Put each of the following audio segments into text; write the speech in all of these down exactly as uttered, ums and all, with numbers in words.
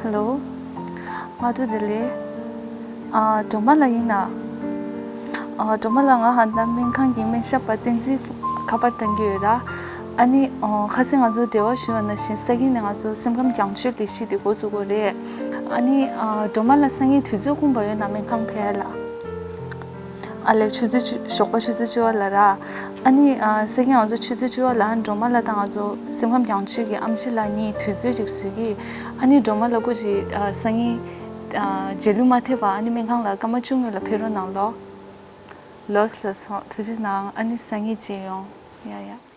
ཧེ་ལོ། སྔ་དྲོ་བདེ་ལེགས། ཨ། སྒྲོལ་མ་ལགས་ཡིན་ན། ཨ། སྒྲོལ་མ་ལགས། ང་ཧ་ད་སྨན་ཁང་གི་སྨན་ཞབས་པ་བསྟན་འཛིན་ཁ་པར་བཏང་གི་ཡོད་ར། ཨ་ནི། ཨ། ཁ་སང་ང་ཚོ་འབྲེལ་བ་ཞུས་པ་ནང་བཞིན་ས་གི་ནས་ང་ཚོ་སེམས་ཁམས་རྒྱང་བསྒྲགས་ལས་གཞི་དེ་འགོ་བཙུགས་དགོས་རེད། ཨ་ནི། ཨ། སྒྲོལ་མ་ལགས་སང་ཉིན་དུས་ཚོད་ཁོམ་པ་ཡོད་ན་སྨན་ཁང་ཕེབས་ལ། ཨ་ལས། ཆུ་ཚོད་བཅུ། ཞོགས་པ་ཆུ་ཚོད་བཅུ་པ་ལ་ར། ཨ་ནི། ཨ། ས་གི་ང་ཚོ་ཆུ་ཚོད་བཅུ་པ་ལ་སྒྲོལ་མ་ལགས་དང་ང་ཚོ་སེམས་ཁམས་རྒྱང་བསྒྲགས་ཀྱི་ཨེམ་ཆི་ལགས་གཉིས་དུས་ཚོད་ཅིག་བཟོས་ཀྱི། ཨ་ནི་སྒྲོལ་མ་ལགས་སྐུ་མཁྱེན། ཨ། སང་ཉིན། ཨ། རྗེས་ལུས་མ་ཐེབས་པ་ཨ་ནི་སྨན་ཁང་ལ་སྐར་མ་བཅུ་སྔོན་ལ་ཕེབས་རོགས་གནང་ལོ། ལགས་སོ། ཐུགས་རྗེ་གནང་། ཨ་ནི་སང་ཉིན་མཇལ་ཡོང་། ཡ་ཡ།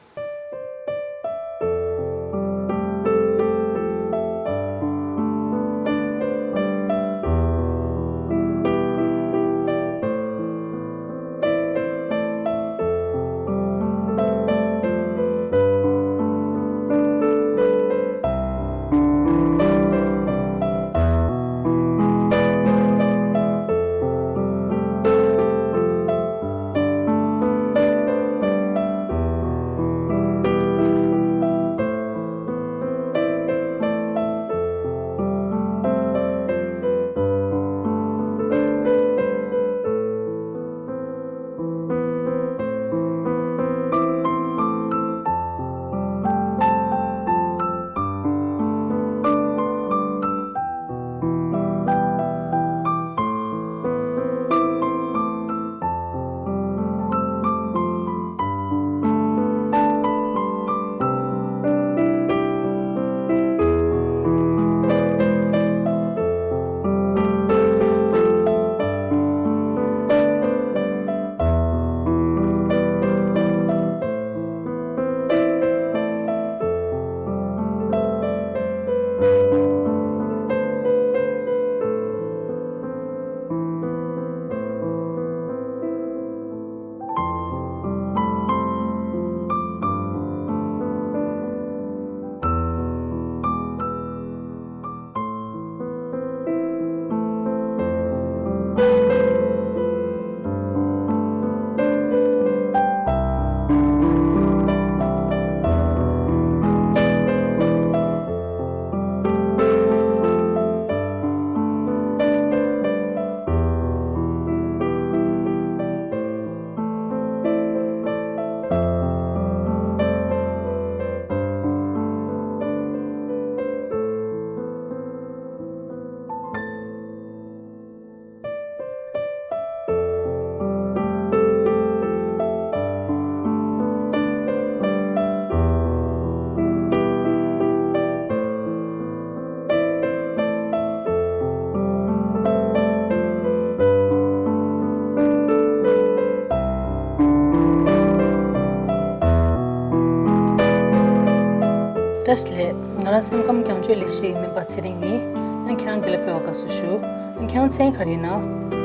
བཀྲ་ཤིས་བདེ་ལེགས། ང་རང་སེམས་ཁམས་རྒྱང་བསྒྲགས་ལས་གཞི་ཡི་སྨན་པ་ཚེ་རིང་ཡིན། ཨ་ནི་ཁྱེད་རང་འདི་ལ་ཕེབས་པར་དགའ་བསུ་ཞུ། ཨ་ནི་ཁྱེད་རང་མཚན་ག་རེ་ཡིན་ན།